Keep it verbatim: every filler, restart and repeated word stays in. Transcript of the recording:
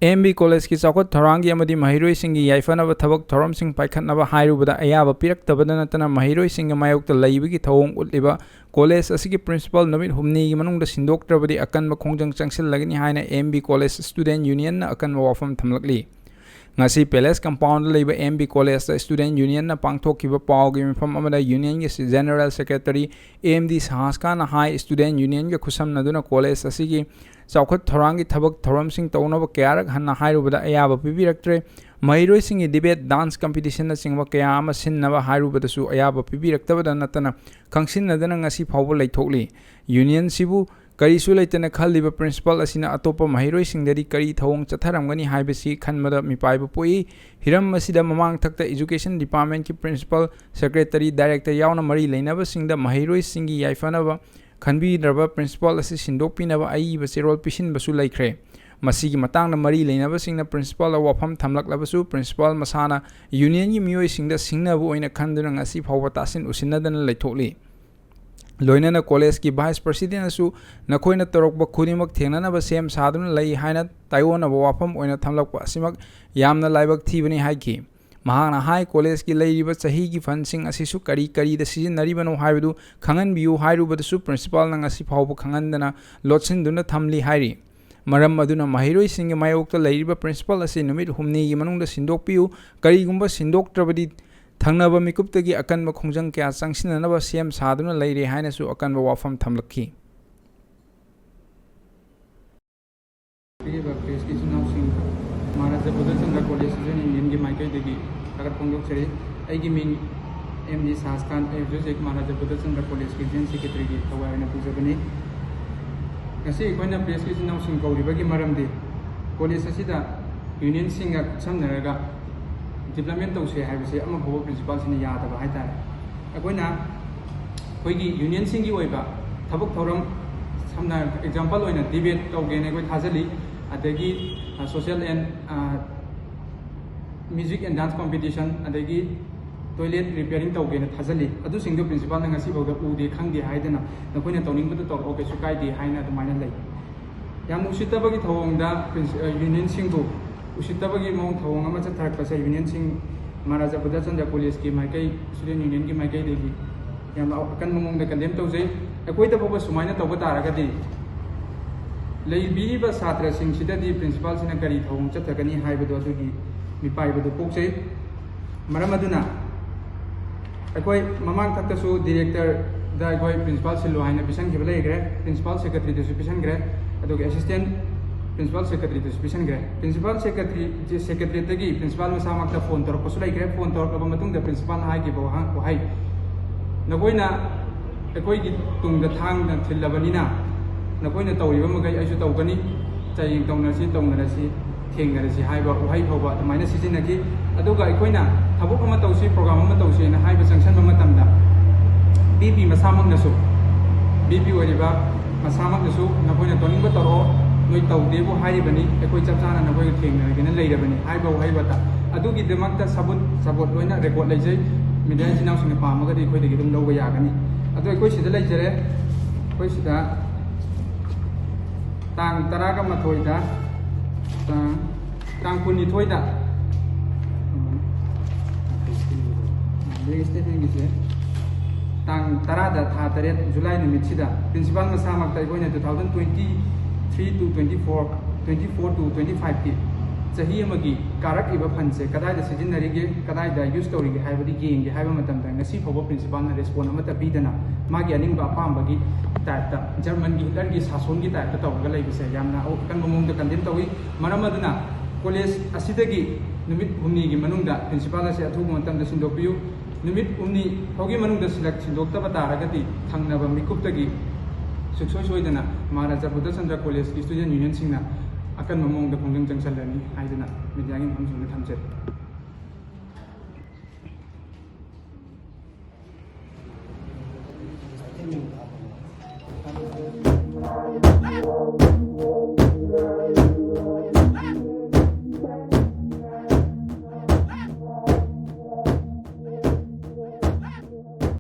M B ꯀꯣꯂꯦꯖꯀꯤ ꯆꯥꯎꯈꯠ ꯊꯧꯔꯥꯡꯒꯤ ꯑꯃꯗꯤ ꯃꯍꯩꯔꯣꯏꯁꯤꯡꯒꯤ ꯌꯥꯏꯐꯅꯕ ꯊꯕꯛ ꯊꯧꯔꯝꯁꯤꯡ ꯄꯥꯏꯈꯠꯅꯕ ꯍꯥꯏꯔꯨꯕꯗ ꯑꯌꯥꯕ ꯄꯤꯔꯛꯇꯕꯗ ꯅꯠꯇꯅ ꯃꯍꯩꯔꯣꯏꯁꯤꯡꯒꯤ ꯃꯥꯌꯣꯛꯇ ꯂꯩꯕꯒꯤ ꯊꯧꯑꯣꯡ ꯎꯠꯂꯤꯕ ꯀꯣꯂꯦꯖ ꯑꯁꯤꯒꯤ ꯄ꯭ꯔꯤꯟꯁꯤꯄꯥꯜ ꯅꯨꯃꯤꯠ ꯍꯨꯝꯅꯤꯒꯤ ꯃꯅꯨꯡꯗ ꯁꯤꯟꯗꯣꯛꯇ꯭ꯔꯕꯗꯤ ꯑꯀꯟꯕ ꯈꯣꯡꯖꯪ ꯆꯪꯁꯤꯜꯂꯒꯅꯤ ꯍꯥꯏꯅ ꯑꯦꯝ ꯕꯤ ꯀꯣꯂꯦꯖ ꯁ꯭ꯇꯨꯗꯦꯟꯠ ꯌꯨꯅꯤꯌꯟꯅ ꯑꯀꯟꯕ ꯋꯥꯐꯝ ꯊꯝꯂꯛꯂꯤ꯫ ꯉꯁꯤ ꯄꯦꯂꯦꯁ ꯀꯝꯄꯥꯎꯟꯗ ꯂꯩꯕ ꯑꯦꯝ ꯕꯤ ꯀꯣꯂꯦꯖꯇ ꯁ꯭ꯇꯨꯗꯦꯟꯠ ꯌꯨꯅꯤꯌꯟꯅ ꯄꯥꯡꯊꯣꯛꯈꯤꯕ ꯄꯥꯎꯒꯤ ꯃꯤꯐꯝ ꯑꯃꯗ ꯌꯨꯅꯤꯌꯟꯒꯤ ꯖꯦꯅꯔꯦꯜ ꯁꯦꯀ꯭ꯔꯦꯇꯔꯤ ꯑꯦꯝ ꯗꯤ ꯁꯍꯥꯁ ꯈꯥꯟꯅ ꯍꯥꯏ, ꯁ꯭ꯇꯨꯗꯦꯟꯠ ꯌꯨꯅꯤꯌꯟꯒ ꯈꯨꯠꯁꯝꯅꯗꯨꯅ ꯀꯣꯂꯦꯖ ꯑꯁꯤꯒꯤ ꯆꯥꯎꯈꯠ ꯊꯧꯔꯥꯡꯒꯤ ꯊꯕꯛ ꯊꯧꯔꯝꯁꯤꯡ ꯇꯧꯅꯕ ꯀꯌꯥꯔꯛ ꯍꯟꯅ ꯍꯥꯏꯔꯨꯕꯗ ꯑꯌꯥꯕ ꯄꯤꯕꯤꯔꯛꯇ꯭ꯔꯦ꯫ ꯃꯍꯩꯔꯣꯏꯁꯤꯡꯒꯤ ꯗꯤꯕꯦꯠ, ꯗꯥꯟꯁ ꯀꯝꯄꯤꯇꯤꯁꯟꯅꯆꯤꯡꯕ ꯀꯌꯥ ꯑꯃ ꯁꯤꯟꯅꯕ ꯍꯥꯏꯔꯨꯕꯗꯁꯨ ꯑꯌꯥꯕ ꯄꯤꯕꯤꯔꯛꯇꯕꯗ ꯅꯠꯇꯅ ꯈꯪꯁꯤꯟꯅꯗꯅ ꯉꯁꯤ ꯐꯥꯎꯕ ꯂꯩꯊꯣꯛꯂꯤ꯫ ꯌꯨꯅꯤꯌꯟꯁꯤꯕꯨ ꯀꯔꯤꯁꯨ ꯂꯩꯇꯅ ꯈꯜꯂꯤꯕ ꯄ꯭ꯔꯤꯟꯁꯤꯄꯥꯜ ꯑꯁꯤꯅ ꯑꯇꯣꯞꯄ ꯃꯍꯩꯔꯣꯏꯁꯤꯡꯗꯗꯤ ꯀꯔꯤ ꯊꯧꯑꯣꯡ ꯆꯠꯊꯔꯝꯒꯅꯤ ꯍꯥꯏꯕꯁꯤ ꯈꯟꯕꯗ ꯃꯤꯄꯥꯏꯕ ꯄꯣꯛꯏ꯫ ꯍꯤꯔꯝ ꯑꯁꯤꯗ ꯃꯃꯥꯡ ꯊꯛꯇ ꯏꯖꯨꯀꯦꯁꯟ ꯗꯤꯄꯥꯔꯠꯃꯦꯟꯠꯀꯤ ꯄ꯭ꯔꯤꯟꯁꯤꯄꯥꯜ, ꯁꯦꯀ꯭ꯔꯦꯇꯔꯤ, ꯗꯥꯏꯔꯦꯛꯇꯔ ꯌꯥꯎꯅ ꯃꯔꯤ ꯂꯩꯅꯕꯁꯤꯡꯗ ꯃꯍꯩꯔꯣꯏꯁꯤꯡꯒꯤ ꯌꯥꯏꯐꯅꯕ ꯈꯟꯕꯤꯗ꯭ꯔꯕ ꯄ꯭ꯔꯤꯟꯁꯤꯄꯥꯜ ꯑꯁꯤ ꯁꯤꯟꯗꯣꯛꯄꯤꯅꯕ ꯑꯏꯕ ꯆꯦꯔꯣꯜ ꯄꯤꯁꯤꯟꯕꯁꯨ ꯂꯩꯈ꯭ꯔꯦ꯫ ꯃꯁꯤꯒꯤ ꯃꯇꯥꯡꯗ ꯃꯔꯤ ꯂꯩꯅꯕꯁꯤꯡꯅ ꯄ꯭ꯔꯤꯟꯁꯤꯄꯥꯜꯗ ꯋꯥꯐꯝ ꯊꯝꯂꯛꯂꯕꯁꯨ ꯄ꯭ꯔꯤꯟꯁꯤꯄꯥꯜ ꯃꯁꯥꯅ ꯌꯨꯅꯤꯌꯟꯒꯤ ꯃꯤꯑꯣꯏꯁꯤꯡꯗ ꯁꯤꯡꯅꯕ ꯑꯣꯏꯅ ꯈꯟꯗꯨꯅ ꯉꯁꯤ ꯐꯥꯎꯕ ꯇꯥꯁꯤꯟ ꯎꯁꯤꯟꯅꯗꯅ ꯂꯩꯊꯣꯛꯂꯤ꯫ ꯂꯣꯏꯅꯅ ꯀꯣꯂꯦꯖꯀꯤ ꯚꯥꯏꯁ ꯄ꯭ꯔꯁꯤꯗꯦꯟꯠꯅꯁꯨ ꯅꯈꯣꯏꯅ ꯇꯧꯔꯛꯄ ꯈꯨꯗꯤꯡꯃꯛ ꯊꯦꯡꯅꯅꯕ ꯁꯦꯝ ꯁꯥꯗꯨꯅ ꯂꯩ ꯍꯥꯏꯅ ꯇꯥꯏꯑꯣꯟꯅꯕ ꯋꯥꯐꯝ ꯑꯣꯏꯅ ꯊꯝꯂꯛꯄ ꯑꯁꯤꯃꯛ ꯌꯥꯝꯅ ꯂꯥꯏꯕꯛ ꯊꯤꯕꯅꯤ ꯍꯥꯏꯈꯤ꯫ ꯃꯍꯥꯛꯅ ꯍꯥꯏ, ꯀꯣꯂꯦꯖꯀꯤ ꯂꯩꯔꯤꯕ ꯆꯍꯤꯒꯤ ꯐꯟꯁꯤꯡ ꯑꯁꯤꯁꯨ ꯀꯔꯤ ꯀꯔꯤꯗ ꯁꯤꯖꯤꯟꯅꯔꯤꯕꯅꯣ ꯍꯥꯏꯕꯗꯨ ꯈꯪꯍꯟꯕꯤꯌꯨ ꯍꯥꯏꯔꯨꯕꯗꯁꯨ ꯄ꯭ꯔꯤꯟꯁꯤꯄꯥꯜꯅ ꯉꯁꯤ ꯐꯥꯎꯕ ꯈꯪꯍꯟꯗꯅ ꯂꯣꯠꯁꯤꯟꯗꯨꯅ ꯊꯝꯂꯤ ꯍꯥꯏꯔꯤ꯫ ꯃꯔꯝ ꯑꯗꯨꯅ ꯃꯍꯩꯔꯣꯏꯁꯤꯡꯒꯤ ꯃꯥꯌꯣꯛꯇ ꯂꯩꯔꯤꯕ ꯄ꯭ꯔꯤꯟꯁꯤꯄꯥꯜ ꯑꯁꯤ ꯅꯨꯃꯤꯠ ꯍꯨꯝꯅꯤꯒꯤ ꯃꯅꯨꯡꯗ ꯁꯤꯟꯗꯣꯛꯄꯤꯌꯨ, ꯀꯔꯤꯒꯨꯝꯕ ꯁꯤꯟꯗꯣꯛꯇ꯭ꯔꯕꯗꯤ ꯊꯪꯅꯕ ꯃꯤꯀꯨꯞꯇꯒꯤ ꯑꯀꯟꯕ ꯈꯣꯡꯖꯪ ꯀꯌꯥ ꯆꯪꯁꯤꯟꯅꯅꯕ ꯁꯦꯝ ꯁꯥꯗꯨꯅ ꯂꯩꯔꯦ ꯍꯥꯏꯅꯁꯨ ꯑꯀꯟꯕ ꯋꯥꯐꯝ ꯊꯝꯂꯛꯈꯤ꯫ ꯄꯤꯔꯤꯕ ꯄ꯭ꯔꯦꯁꯀꯤ ꯏꯆꯤꯟ ꯏꯅꯥꯎꯁꯤꯡ, ꯃꯍꯥꯔꯥꯖꯥ ꯕꯨꯙꯆꯟꯗ꯭ꯔ ꯀꯣꯂꯦꯖ ꯁ꯭ꯇꯨꯗꯦꯟꯠ ꯌꯨꯅꯤꯌꯟꯒꯤ ꯃꯥꯏꯀꯩꯗꯒꯤ ꯊꯥꯒꯠ ꯐꯣꯡꯗꯣꯛꯆꯔꯤ꯫ ꯑꯩꯒꯤ ꯃꯤꯡ ꯑꯦꯝ ꯗꯤ ꯁꯥꯁ ꯈꯥꯟ, ꯑꯩ ꯍꯧꯖꯤꯛ ꯍꯧꯖꯤꯛ ꯃꯍꯥꯔꯥꯖꯥ ꯕꯨꯙꯆꯟꯗ꯭ꯔ ꯀꯣꯂꯦꯖꯀꯤ ꯖꯦꯅꯔꯦꯜ ꯁꯦꯀ꯭ꯔꯦꯇꯔꯤꯒꯤ ꯊꯧꯒꯥꯏ ꯑꯣꯏꯅ ꯄꯨꯖꯕꯅꯤ꯫ ꯉꯁꯤ ꯑꯩꯈꯣꯏꯅ ꯄ꯭ꯔꯦꯁꯀꯤ ꯏꯆꯤꯟ ꯏꯅꯥꯎꯁꯤꯡ ꯀꯧꯔꯤꯕꯒꯤ ꯃꯔꯝꯗꯤ, ꯀꯣꯂꯦꯖ ꯑꯁꯤꯗ ꯌꯨꯅꯤꯌꯟꯁꯤꯡꯒ ꯈꯨꯠꯁꯝꯅꯔꯒ ꯗꯤꯕ꯭ꯂꯞꯃꯦꯟ ꯇꯧꯁꯦ ꯍꯥꯏꯕꯁꯦ ꯑꯃ ꯐꯥꯎꯕ ꯄ꯭ꯔꯤꯟꯁꯤꯄꯥꯜꯁꯤꯅ ꯌꯥꯗꯕ ꯍꯥꯏꯇꯥꯔꯦ꯫ ꯑꯩꯈꯣꯏꯅ ꯑꯩꯈꯣꯏꯒꯤ ꯌꯨꯅꯤꯌꯟꯁꯤꯡꯒꯤ ꯑꯣꯏꯕ ꯊꯕꯛ ꯊꯧꯔꯝ, ꯁꯝꯅ ꯑꯦꯛꯖꯥꯝꯄꯜ ꯑꯣꯏꯅ ꯗꯤꯕꯦꯠ ꯇꯧꯒꯦꯅ ꯑꯩꯈꯣꯏ ꯊꯥꯖꯜꯂꯤ, ꯑꯗꯒꯤ, ꯑ, social and, ꯑ, music and dance competition, ꯑꯗꯒꯤ toilet repairing ꯇꯧꯒꯦꯅ ꯊꯥꯖꯜꯂꯤ꯫ ꯑꯗꯨꯁꯤꯡꯗꯣ ꯄ꯭ꯔꯤꯟꯁꯤꯄꯥꯜꯅ ꯉꯁꯤꯐꯥꯎꯗ ꯎꯗꯦ, ꯈꯪꯗꯦ ꯍꯥꯏꯗꯅ, "ꯅꯈꯣꯏꯅ ꯇꯧꯅꯤꯡꯕꯗꯣ ꯇꯧꯔꯛꯑꯣ, ꯀꯩꯁꯨ ꯀꯥꯏꯗꯦ" ꯍꯥꯏꯅ ꯑꯗꯨꯃꯥꯏꯅ ꯂꯩ꯫ ꯌꯥꯝꯅ ꯎꯁꯤꯠꯇꯕꯒꯤ ꯊꯧꯑꯣꯡꯗ ꯄ꯭ꯔꯤꯟꯁ-, ꯑ, ꯌꯨꯅꯤꯌꯟꯁꯤꯡꯕꯨ ꯎꯁꯤꯠꯇꯕꯒꯤ ꯃꯑꯣꯡ ꯊꯧꯑꯣꯡ ꯑꯃ ꯆꯠꯊꯔꯛꯄꯁꯦ ꯌꯨꯅꯤꯌꯟꯁꯤꯡ ꯃꯍꯥꯔꯥꯖꯥ ꯕꯨꯙꯆꯟꯗ꯭ꯔ ꯀꯣꯂꯦꯖꯀꯤ ꯃꯥꯏꯀꯩ, ꯁ꯭ꯇꯨꯗꯦꯟ ꯌꯨꯅꯤꯌꯟꯒꯤ ꯃꯥꯏꯀꯩꯗꯒꯤ ꯌꯥꯝꯅ ꯑꯀꯟꯕ ꯃꯑꯣꯡꯗ ꯀꯟꯗꯦꯝ ꯇꯧꯖꯩ꯫ ꯑꯩꯈꯣꯏꯗ ꯐꯥꯎꯕ ꯁꯨꯃꯥꯏꯅ ꯇꯧꯕ ꯇꯥꯔꯒꯗꯤ ꯂꯩꯕꯤꯔꯤꯕ ꯁꯥꯇ꯭ꯔꯁꯤꯡꯁꯤꯗꯗꯤ ꯄ꯭ꯔꯤꯟꯁꯤꯄꯥꯜꯁꯤꯅ ꯀꯔꯤ ꯊꯧꯑꯣꯡ ꯆꯠꯊꯒꯅꯤ ꯍꯥꯏꯕꯗꯣ ꯑꯗꯨꯒꯤ ꯃꯤꯄꯥꯏꯕꯗꯨ ꯄꯣꯛꯆꯩ꯫ ꯃꯔꯝ ꯑꯗꯨꯅ ꯑꯩꯈꯣꯏ ꯃꯃꯥꯡ ꯊꯛꯇꯁꯨ ꯗꯤꯔꯦꯛꯇꯔꯗ ꯑꯩꯈꯣꯏ ꯄ꯭ꯔꯤꯟꯁꯤꯄꯥꯜ ꯁꯤꯜꯂꯨ ꯍꯥꯏꯅ ꯄꯤꯁꯟꯈꯤꯕ ꯂꯩꯈ꯭ꯔꯦ, ꯄ꯭ꯔꯤꯟꯁꯤꯄꯥꯜ ꯁꯦꯀ꯭ꯔꯦꯇꯔꯤꯗꯁꯨ ꯄꯤꯁꯟꯈ꯭ꯔꯦ, ꯑꯗꯨꯒ ꯑꯦꯁꯤꯁꯇꯦꯟ ꯄ꯭ꯔꯤꯟꯁꯤꯄꯥꯜ ꯁꯦꯀ꯭ꯔꯦꯇꯔꯤꯗꯁꯨ ꯄꯤꯁꯟꯈ꯭ꯔꯦ꯫ ꯄ꯭ꯔꯤꯟꯁꯤꯄꯥꯜ ꯁꯦꯀ꯭ꯔꯦꯇꯔꯤ, ꯁꯦꯀ꯭ꯔꯦꯇꯔꯤꯗꯒꯤ ꯄ꯭ꯔꯤꯟꯁꯤꯄꯥꯜ ꯃꯁꯥꯃꯛꯇ ꯐꯣꯟ ꯇꯧꯔꯛꯄꯁꯨ ꯂꯩꯈ꯭ꯔꯦ꯫ ꯐꯣꯟ ꯇꯧꯔꯛꯂꯕ ꯃꯇꯨꯡꯗ ꯄ꯭ꯔꯤꯟꯁꯤꯄꯥꯜꯅ ꯍꯥꯏꯈꯤꯕ ꯋꯥꯍꯪ, ꯋꯥꯍꯩ, "ꯅꯈꯣꯏꯅ ꯑꯩꯈꯣꯏꯒꯤ ꯇꯨꯡꯗ ꯊꯥꯡꯅ ꯊꯤꯜꯂꯕꯅꯤꯅ ꯅꯈꯣꯏꯅ ꯇꯧꯔꯤꯕ ꯃꯈꯩ ꯑꯩꯁꯨ ꯇꯧꯒꯅꯤ, ꯆꯌꯦꯡ ꯇꯧꯅꯔꯁꯤ, ꯇꯧꯅꯔꯁꯤ, ꯊꯦꯡꯅꯔꯁꯤ" ꯍꯥꯏꯕ ꯋꯥꯍꯩ ꯐꯥꯎꯕ ꯑꯗꯨꯃꯥꯏꯅ ꯁꯤꯖꯤꯟꯅꯈꯤ꯫ ꯑꯗꯨꯒ ꯑꯩꯈꯣꯏꯅ ꯊꯕꯛ ꯑꯃ ꯇꯧꯁꯤ, ꯄ꯭ꯔꯣꯒ꯭ꯔꯥꯝ ꯑꯃ ꯇꯧꯁꯤꯅ ꯍꯥꯏꯕ ꯆꯪꯁꯟꯕ ꯃꯇꯝꯗ ꯚꯤ ꯄꯤ ꯃꯁꯥꯃꯛꯅꯁꯨ, ꯚꯤ ꯄꯤ ꯑꯣꯏꯔꯤꯕ ꯃꯁꯥꯃꯛꯅꯁꯨ "ꯅꯈꯣꯏꯅ ꯇꯧꯅꯤꯡꯕ ꯇꯧꯔꯛꯑꯣ, ꯅꯣꯏ ꯇꯧꯗꯦꯕꯨ ꯍꯥꯏꯔꯤꯕꯅꯤ, ꯑꯩꯈꯣꯏ ꯆꯞ ꯆꯥꯅ ꯅꯈꯣꯏꯒ ꯊꯦꯡꯅꯔꯒꯦꯅ ꯂꯩꯔꯕꯅꯤ" ꯍꯥꯏꯕ ꯋꯥꯍꯩ ꯋꯥꯇꯥ ꯑꯗꯨꯒꯤꯗꯃꯛꯇ ꯁꯕꯨꯠ, ꯁꯕꯨꯠ ꯂꯣꯏꯅ ꯔꯦꯀꯣꯔꯠ ꯂꯩꯖꯩ꯫ ꯃꯦꯗꯤꯌꯥ ꯏꯆꯤꯟ ꯏꯅꯥꯎꯁꯤꯡꯅ ꯄꯥꯝꯃꯒꯗꯤ ꯑꯩꯈꯣꯏꯗꯒꯤ ꯑꯗꯨꯝ ꯂꯧꯕ ꯌꯥꯒꯅꯤ꯫ ꯑꯗꯣ ꯑꯩꯈꯣꯏ ꯁꯤꯗ ꯂꯩꯖꯔꯦ꯫ ꯑꯩꯈꯣꯏ ꯁꯤꯗ ꯇꯥꯡ ꯇꯔꯥꯒ ꯃꯥꯊꯣꯏꯗ, ꯇꯥꯡ, ꯇꯥꯡ ꯀꯨꯟꯅꯤꯊꯣꯏꯗ, ꯕꯦꯡ ꯁ꯭ꯇꯦꯠꯃꯦꯟꯒꯤꯁꯦ ꯇꯥꯡ ꯇꯔꯥꯗ, ꯊꯥ ꯇꯔꯦꯠ, ꯖꯨꯂꯥꯏ ꯅꯨꯃꯤꯠꯁꯤꯗ ꯄ꯭ꯔꯤꯟꯁꯤꯄꯥꯜ ꯃꯁꯥꯃꯛꯇ ꯑꯩꯈꯣꯏꯅ two thousand twenty three to twenty four, twenty four to twenty five ꯀꯤ ꯆꯍꯤ ꯑꯃꯒꯤ ꯀꯥꯔꯛꯏꯕ ꯐꯟꯁꯦ ꯀꯗꯥꯏꯗ ꯁꯤꯖꯤꯟꯅꯔꯤꯒꯦ, ꯀꯗꯥꯏꯗ ꯌꯨꯁ ꯇꯧꯔꯤꯒꯦ ꯍꯥꯏꯕꯗꯨ ꯌꯦꯡꯒꯦ ꯍꯥꯏꯕ ꯃꯇꯝꯗ ꯉꯁꯤ ꯐꯥꯎꯕ ꯄ꯭ꯔꯤꯟꯁꯤꯄꯥꯜꯅ ꯔꯦꯁꯄꯣꯟ ꯑꯃꯠꯇ ꯄꯤꯗꯅ ꯃꯥꯒꯤ ꯑꯅꯤꯡꯕ ꯑꯄꯥꯝꯕꯒꯤ ꯇꯥꯏꯞꯇ, ꯖꯔꯃꯟꯒꯤ ꯍꯤꯠꯂꯔꯒꯤ ꯁꯥꯁꯣꯟꯒꯤ ꯇꯥꯏꯞꯇ ꯇꯧꯔꯒ ꯂꯩꯕꯁꯦ ꯌꯥꯝꯅ ꯑꯀꯟꯕ ꯃꯑꯣꯡꯗ ꯀꯟꯗꯦꯝ ꯇꯧꯏ꯫ ꯃꯔꯝ ꯑꯗꯨꯅ ꯀꯣꯂꯦꯖ ꯑꯁꯤꯗꯒꯤ ꯅꯨꯃꯤꯠ ꯍꯨꯝꯅꯤꯒꯤ ꯃꯅꯨꯡꯗ ꯄ꯭ꯔꯤꯟꯁꯤꯄꯥꯜ ꯑꯁꯤ ꯑꯊꯨꯕ ꯃꯇꯝꯗ ꯁꯤꯟꯗꯣꯛꯄꯤꯌꯨ꯫ ꯅꯨꯃꯤꯠ ꯍꯨꯝꯅꯤ ꯐꯥꯎꯒꯤ ꯃꯅꯨꯡꯗ ꯁꯤꯜꯂꯛ-, ꯁꯤꯟꯗꯣꯛꯇꯕ ꯇꯥꯔꯒꯗꯤ ꯊꯪꯅꯕ ꯃꯤꯀꯨꯞꯇꯒꯤ ꯁꯨꯡꯁꯣꯏ ꯁꯣꯏꯗꯅ ꯃꯍꯥꯔꯥꯖꯥ ꯕꯨꯙꯆꯟꯗ꯭ꯔ ꯀꯣꯂꯦꯖꯀꯤ ꯁ꯭ꯇꯨꯗꯦꯟ ꯌꯨꯅꯤꯌꯟꯁꯤꯡꯅ ꯑꯀꯟꯕ ꯃꯑꯣꯡꯗ ꯈꯣꯡꯖꯪ ꯆꯪꯁꯤꯜꯂꯅꯤ ꯍꯥꯏꯗꯨꯅ ꯃꯦꯗꯤꯌꯥꯒꯤ ꯃꯐꯝꯁꯤꯡꯗ ꯊꯝꯖꯔꯤ꯫